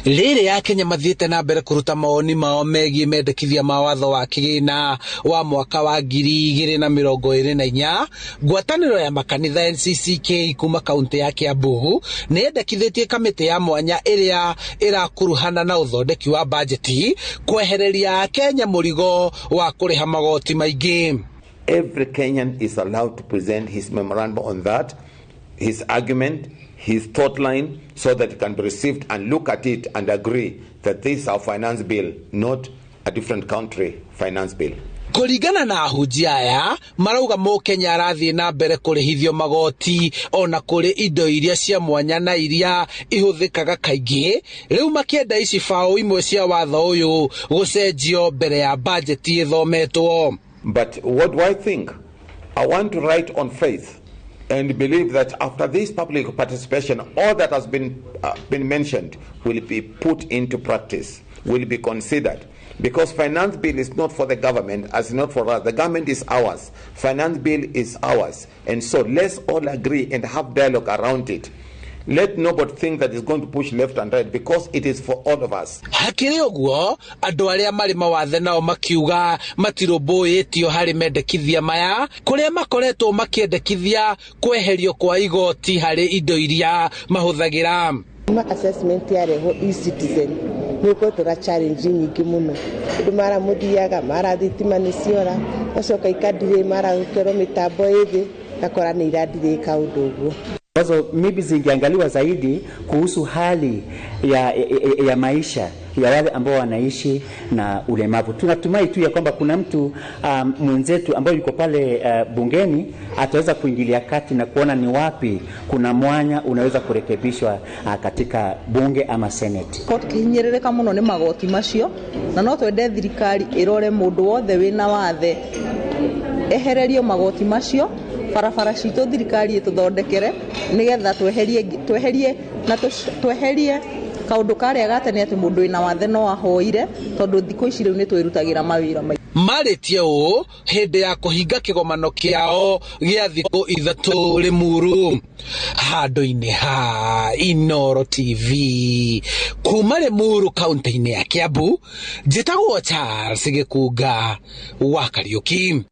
Rĩrĩ Akenya mathiĩte na mbere kũruta mawoni mao megiĩ mendekithia ma watho wa kĩgĩna wa mwaka wa 2024, ngwatanĩro ya makanitha NCCK kuma kaunti ya Kiambu nĩ yendekithĩtie kamĩtĩ ya mwanya ĩrĩa ĩrakuruhana na ũthondeki wa bajeti kwehereria Akenya mũrigo wa kũrĩha magoti maingĩ. Every Kenyan is allowed to present his memorandum on that, his argument, his thought line, so that it can be received and look at it and agree that this is our finance bill, not a different country finance bill. Kũringana na ahunjia aya, marauga mũkenya arathiĩ na mbere kũrĩhithio magoti ona kũrĩ indo iria cia mwanya na iria ihũthĩkaga kaingĩ, rĩu makĩenda icibaũ imwe cia watho ũyũ gũcenjio mbere ya bajeti ĩthometwo. But what do I think? I want to write on faith and believe that after this public participation, all that has been mentioned will be put into practice, will be considered. Because finance bill is not for the government, as not for us. The government is ours. Finance bill is ours. And so let's all agree and have dialogue around it. Let nobody think that it's going to push left and right, because it is for all of us. Hakĩrĩ ũguo, andũ arĩa marĩ mawathe nao makiuga matirũmbũĩtio harĩ mendekithia maya, kũrĩa makoretwo makĩendekithia kweherio kwa igoti harĩ indo iria mahũthagĩra. Ma assessment yarehwo e-Citizen nĩ ũkoretwo na challenge nyingĩ mũno, andũ mara mũthiaga mara thitima nĩ ciora, gacoka ikadirĩ mara gũkerwo mĩtambo ĩthĩ gakora nĩ iradirĩ kaũndũ ũguo. Ambazo maybe zingeangaliwa zaidi kuhusu hali ya maisha ya wale ambao wanaishi na ulemavu. Tunatumai tu ya kwamba kuna mtu mwenzetu ambaye yuko pale bungeni ataweza kuingilia kati na kuona ni wapi kuna mwanya unaweza kurekebishwa katika bunge ama seneti. Tũkĩhinyĩrĩrĩka mũno nĩ magoti macio, na no twende thirikari ĩrore mũndũ wothe wĩna wathe ehererio magoti macio, barabara citũ thirikari ĩtũthondekere nĩgetha tweherie na tweherie kaũndũ karĩa ga tene atĩ mũndũ wĩna wathe no ahoire, tondũ thikũ ici rĩu nĩ twĩrutagĩra mawĩra maingĩ. Marĩtie ũũ hĩndĩ ya kũhinga kĩgomano kĩao gĩa thikũ 3 Limuru, handũ-inĩ ha Inooro TV kuma Limuru kaunti-inĩ ya Kiambu. Njĩtagwo Charles Gĩkunga wa Kariũki.